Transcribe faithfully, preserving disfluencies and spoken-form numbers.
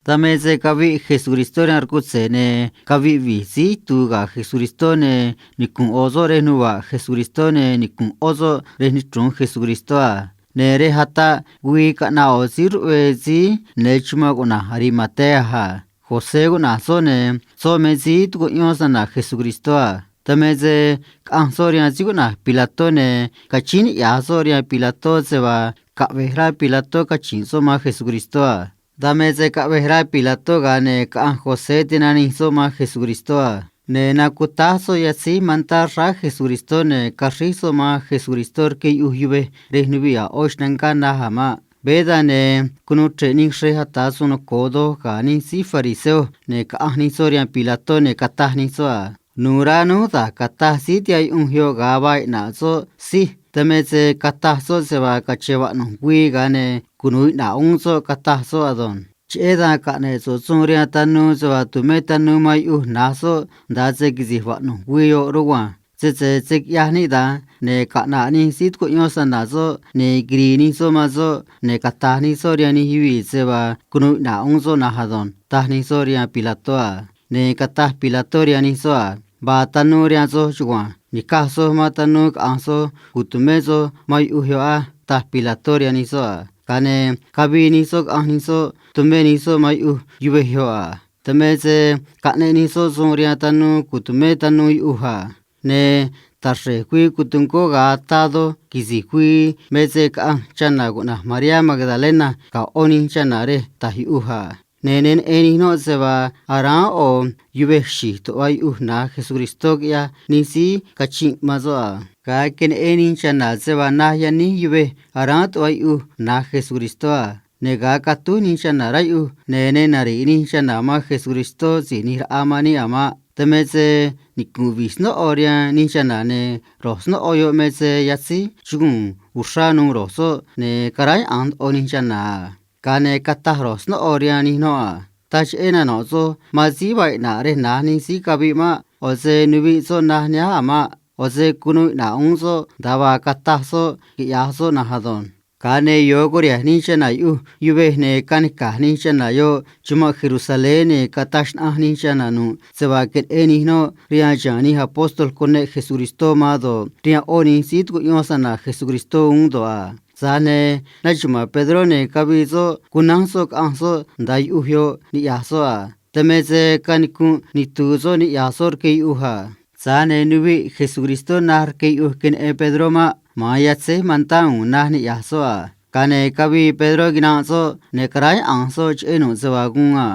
Dan me se caviꞌ Jesucristó rihaan rcutze̱, ne̱ caviꞌ vi̱j síí itu̱u̱ ga̱ Jesucristó, ne̱ nicu̱nꞌ ꞌo̱ soꞌ rej nuva̱ꞌ Jesucristó, ne̱ nicu̱nꞌ ꞌó soꞌ rej nichru̱nj Jesucristó a. Ne̱ rej ataꞌ güii caꞌnaꞌ ꞌo̱ síí ruꞌvee síí ne̱ chumanꞌ cuꞌna̱j Arimatea a. José cuꞌna̱j soꞌ, ne̱ soꞌ me síí tucuꞌyón snana̱ Jesucristó a. Dan me se caꞌanj soꞌ rihaan síí cuꞌna̱j Pilató, ne̱ cachíín niꞌya̱j soꞌ rihaan Pilató se vaa caꞌve̱j rá Pilató cachi̱nꞌ soꞌ man Jesucristó a. Dan me se caꞌvej rá Pilató, ga̱a ne̱ caꞌanj José tinanij soꞌ man Jesucristó a. Ne̱ nacutáj soꞌ yatzíj mantá xráá Jesucristó, ne̱ caxríj soꞌ man Jesucristó rque yuꞌuj yuvej rej nuviꞌ a̱ ꞌó xnangá naj a̱ maꞌ. Veé dan, ne̱ cunuu chre̱ꞌ nij xrej ata̱ suun noco̱o doj ga̱ nij síí fariseo, ne̱ caꞌanj nij soꞌ rihaan Pilató, ne̱ cataj nij soꞌ a: ―Nu̱u̱ rá núj da̱j cataj síí tihaꞌ yuꞌunj yoꞌ ga̱a vaa iꞌna̱ꞌ soꞌ síj. Dan me se cataj soꞌ se vaa cache̱n vaꞌnu̱j güii, ga̱a ne̱ cunu̱u iꞌna̱ꞌ uún soꞌ, cataj soꞌ ado̱nj. Cheꞌé dan caꞌne̱ꞌ so̱ꞌ suun rihaan tanuu se vaa tu̱mé tanuu man yuꞌuj na̱j soꞌ nda̱a se quisi̱j vaꞌnu̱j güii yoꞌ rugua̱nj. Sese se̱ quiꞌyaj níꞌ da̱nj, ne̱ caꞌna̱ꞌ nij síí tucuꞌyón snana̱ soꞌ, ne̱ quiri̱i̱ nij soꞌ man soꞌ, ne̱ cata̱j nij soꞌ rihaan nij yuvii̱ se vaa cunu̱u iꞌna̱ꞌ uún soꞌ na̱nj ado̱nj ―taj nij soꞌ rihaan Pilató a. Ne̱ cataj Pilató rihaan nij soꞌ a: ―Vaa tanuu rihaan soj chugua̱nj. Ni̱caj soj man tanuu caꞌa̱nj soj cu̱tu̱mé soj man yuꞌuj yoꞌ á ―taj Pilató rihaan nij soꞌ a. Ga̱a ne̱ cavii nij soꞌ caꞌanj nij soꞌ tumé nij soꞌ man yuꞌuj yuvej yoꞌ a. Dan me se caꞌneꞌ nij soꞌ suun rihaan tanuu cu̱tu̱mé tanuu yuꞌuj a. Ne̱ taxre̱j güii cutuncó ga̱a atá doj quisi̱j güii me se caꞌanj chana̱ cuꞌna̱j Mariá Magdalena ga̱ ꞌó nij chana̱ rej ta̱j yuꞌuj a. Ne̱ ne neꞌen nij noꞌ se vaa aráán ꞌo̱ yuvej xi̱j tuꞌva yuꞌuj na̱j Jesucristó, quiꞌyaj nij síí cachinꞌ man soꞌ a. Ga̱a queneꞌen nij chana̱ se vaa naj yaníj yuvej aráán tuꞌva yuꞌuj na̱j Jesucristó a. Ne̱ ga̱a catúj nij chana̱ rá yuꞌuj, ne̱ ne nari̱ꞌ nij chana̱ man Jesucristó Si̱j ꞌNi̱j Raꞌa man níꞌ a̱ maꞌ. Dan me se nicu̱nꞌ vi̱j snóꞌo rihaan nij chana̱, ne̱ ro̱j snóꞌo yoꞌ me se yatzíj chuguu̱n uxrá nuû ro̱j soꞌ, ne̱ caráyaꞌa̱nj ndoꞌo nij chana̱ a. Ga̱a ne̱ cataj ro̱j snóꞌo rihaan nij noꞌ a: ―Taj cheꞌé nano̱ꞌ soj man síí vaa iꞌna̱ꞌ rej na̱j nij síí caviꞌ maꞌ. ꞌO̱ se nuviꞌ soꞌ naj nihánj a̱ maꞌ. ꞌO̱ se cunuu iꞌna̱ꞌ uún soꞌ nda̱a vaa cataj soꞌ quiꞌya̱j soꞌ na̱nj ado̱nj. Ga̱a ne̱ yo̱o curiha̱nj nij chana̱ yuꞌuj yuvej, ne̱ canica̱j nij chana̱ yoꞌ chumanꞌ Jerusalén, ne̱ cataj xnaꞌanj nij chana̱ nu̱ꞌ se vaa queneꞌen nij noꞌ rihaan chiha̱a̱n nij apóstol cuneꞌ Jesucristó man do̱ꞌ, rihaan ꞌó nij síí tucuꞌyón snana̱ Jesucristó uún do̱ꞌ a. Tza̱j ne̱ naxuma̱a̱n Pedró, ne̱ cavii soꞌ cunánj soꞌ caꞌanj soꞌ nda̱a yuꞌuj yoꞌ niꞌya̱j soꞌ a. Dan me se canicunꞌ nitu̱u̱ soꞌ niꞌya̱j soꞌ rque yuꞌuj a. Tza̱j ne̱ nuviꞌ Jesucristó naj rque yuꞌuj queneꞌen Pedró maꞌ. Ma̱an yatzéj mantá u̱u̱n naj niꞌya̱j soꞌ a. Ga̱a ne̱ cavii Pedró quiranꞌ soꞌ, ne̱ caráyaꞌa̱nj soꞌ cheꞌé nu̱ꞌ se vaa guun a.